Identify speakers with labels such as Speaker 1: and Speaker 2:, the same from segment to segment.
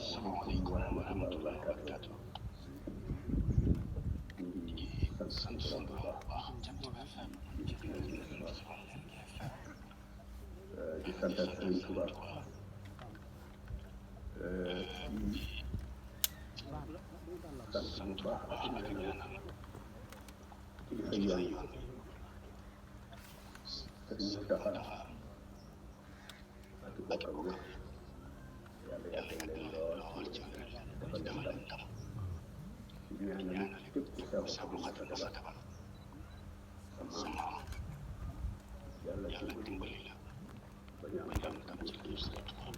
Speaker 1: asalaamaaleykum wa rahmatulah wa barakaatu. ñu ngi sant borom bu baax di santal Sëriñ Tuubaa di sant bu baax ak ñaanal kilifa yoon yi Sëriñ Mountakha ak bokkam yëpp yàlla yàggal leen lool ci defal leen ndam di ñaanal képp ku Seexul Xadiim sa defal sama yàlla dimbali la ba ñu am ndam ci biir Sëriñ Tuubaa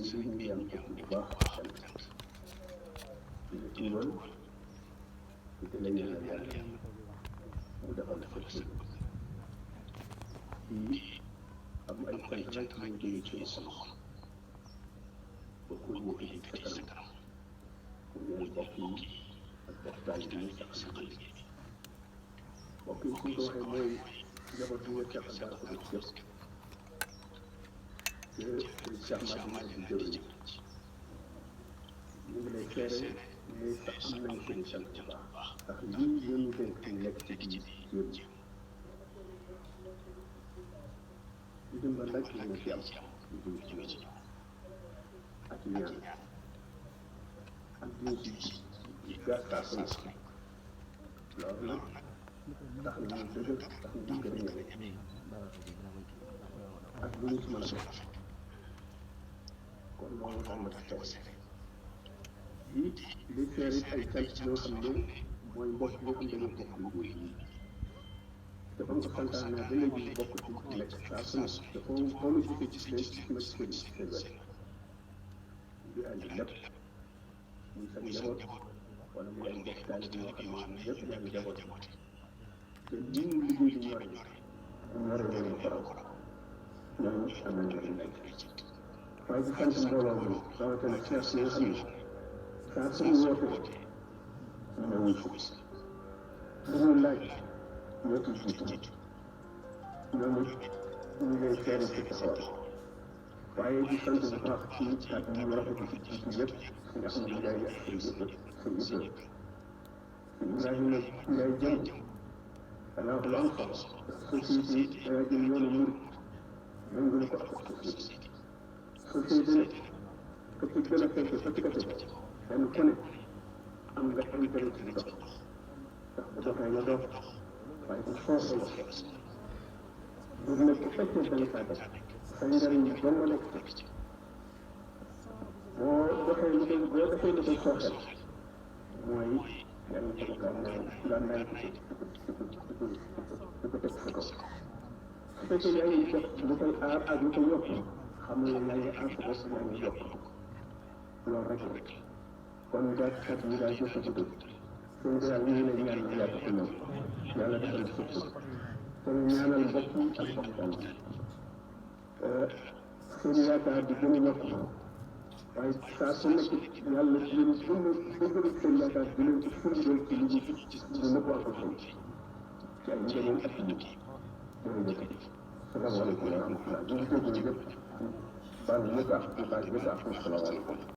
Speaker 1: sëñ bi ñu ngi am bu baax sant di la tuubal di la ñaanal yàlla mu defal la fa di am ay sant nag ñu jóge ci sama xol ba ko yëkkati sa kanam muy mbokk yi ak mbokk taal bi ñu sax saxal liggéey bi mbokk yi suñ ko waxee mooy njaboot bi nga seqal daal ko def yëpp te Cheikh Madina di jëwriñ ñu ngi lay seere ne sax am nañ seen sant bu baax ndax lii ñu dénk ñu nekk ci biir jéem di dimbal nag ñu ci am ñu jóge ci ak ñaan ak ñu ci gas saa su nekk loolu nag tax na ñu dëgg tax ñu gën a ñëw ak lu ñu ci mën a def kon loolu daal ma ci teg di seer it ay sant yoo xam ne mooy mbokk yoo xam ne dañoo bokk liggéey yi te ba nga ko santaane ba léegi bokk ci nekk saa su ne te foo lu gisee ci seen gis ma ci seen wet di andi lépp muy sa njaboot wala muy ay mbokk taalibe yoo xam ne yëpp yaa ngi njaboot te lii ñu liggéey bi ñore leen ko raw ñooñu am nañu leen nekk waaye di sant mbooloo mi rawatina Cheikh yi nga xam ne saa su ñu woote ñu wuy si lu ñu laaj ñoo ci jiitu ñoom it ñu ngi lay seere ci taxawal waaye di sant bu baax ci kàddu yi rafet ci jiitu yëpp nga xam ne Ndiaye ak seen yëpp Ibrahima Ndiaye jëm xanaa lu am solo société danga jël yoonu murit même nga ko ak société société ka ci gën a fekk fa ci kase kenn ku ne am nga intérêt ci dox ndax bu doxee nga dox waaye bu soobee la bu nekk bu fekkee da nga saa def sa njëriñ ba nga nekk ci boo defee lu koy sooxeel mooy yàlla ko nga naan di ko teg sa kaw su fekkee yaa ngi def lu koy aar ak lu koy yokk xam nga yaa ngi aar sa bopp yaa ngi yokk loolu rek la kon daal xet yi daal jot a gudd seen daal ñu ngi lay ñaan yàlla ko ñoom yàlla defal suuf te ñaanal mbokk yi ak mbokkaan seen yaakaar di gën a yokk waaye saa su nekk yàlla di leen gën a dëgëral seen yaakaar di leen ci firndeel ci li ñu di nëbb ak xol ci ay njëriñ ak yi jërëjëf salaamaaleykum wa rahmatulah ñu ngi jégalu ñëpp baal ñëpp ak ñu baal ñëpp ak salaamaaleykum